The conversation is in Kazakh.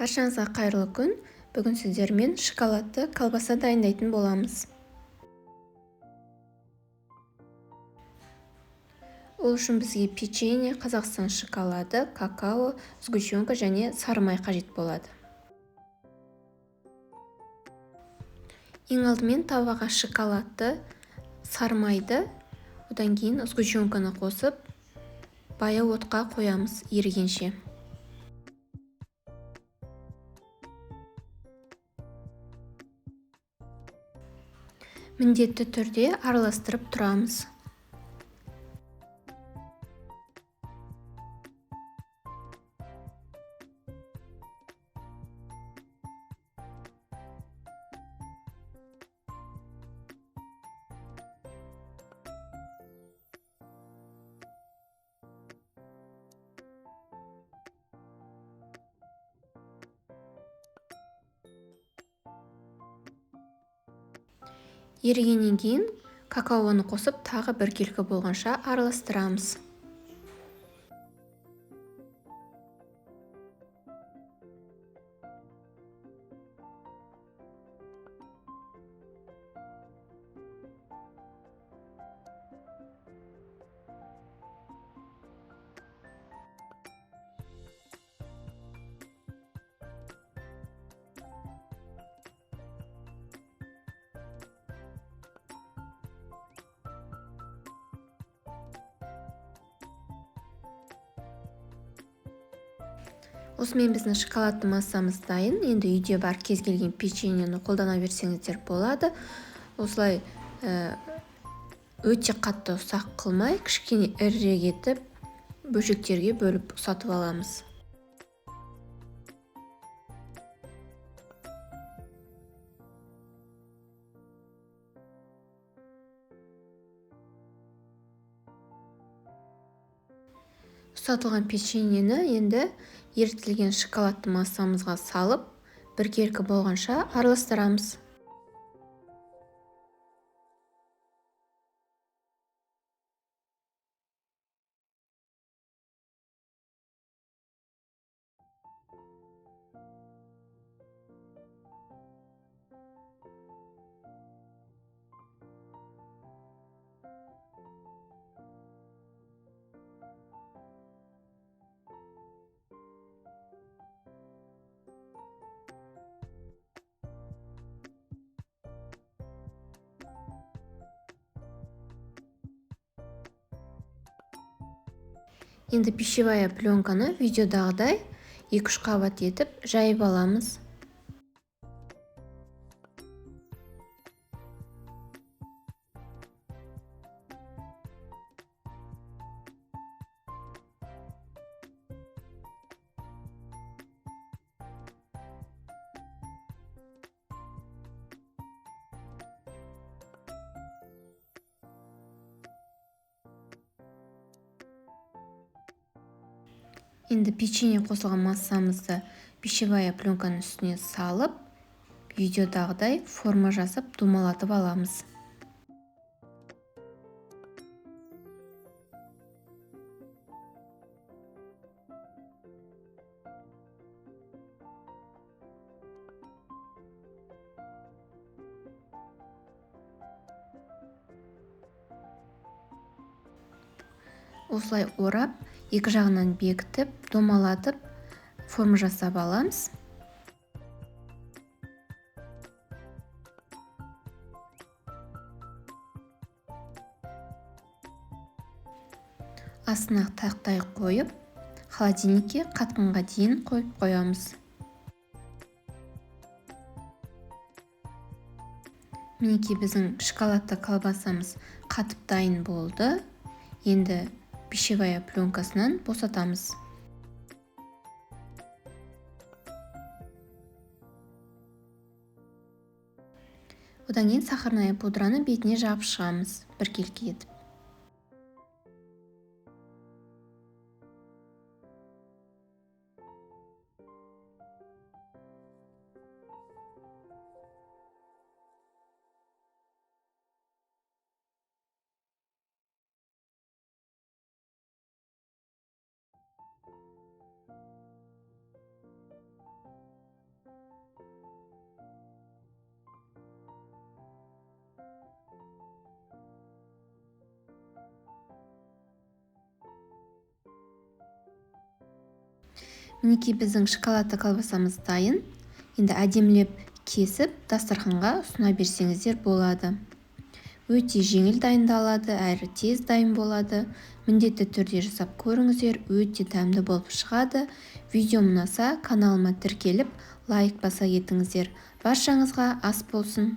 Баршаңызға қайырлы күн. Бүгін сіздермен шоколадты колбаса дайындайтын боламыз. Ол үшін бізге печенье, Қазақстан шоколады, какао, сгущенка және сары май қажет болады. Ең алдымен табаға шоколадты, сары майды, одан кейін сгущенканы қосып, баяу отқа қоямыз ерігенше. Міндетті түрде араластырып тұрамыз. Ерігеннен кейін какаоны қосып тағы біркелкі болғанша араластырамыз. Осымен біздің шоколадты массамыз дайын. Енді үйде бар кез келген печеньені қолдана берсеңіздер болады. Осылай өте қатты ұсақ қылмай, кішкене ірірек етіп бөлшектерге бөліп ұсатып аламыз. Ұсатылған печеньені енді ерітілген шоколадты массамызға салып, біркелкі болғанша араластырамыз. Енді пищевая пленканы видеодағыдай 2-3 қабат етіп жайып аламыз. Енді печенье қосылған массамызды пищевая пленканың үстіне салып, видеодағыдай форма жасап домалатып аламыз. Осылай орап, екі жағынан бекітіп, домалатып, форма жасап аламыз. Астына тақтай қойып, холодильникке қатқанға дейін қойып қоямыз. Мінекей біздің шоколадты колбасамыз қатып дайын болды. Енді пищевая пленкасынан босатамыз. Одан кейін сахарная пудраны бетіне жағып шығамыз біркелкі етіп. Мінекей, біздің шоколадты колбасамыз дайын. Енді әдемілеп кесіп, дастарханға ұсына берсеңіздер болады. Өте жеңіл дайындалады әрі тез дайын болады. Міндетті түрде жасап көріңіздер, өте дәмді болып шығады. Видеом ұнаса, каналыма тіркеліп, лайк баса кетіңіздер. Баршаңызға ас болсын!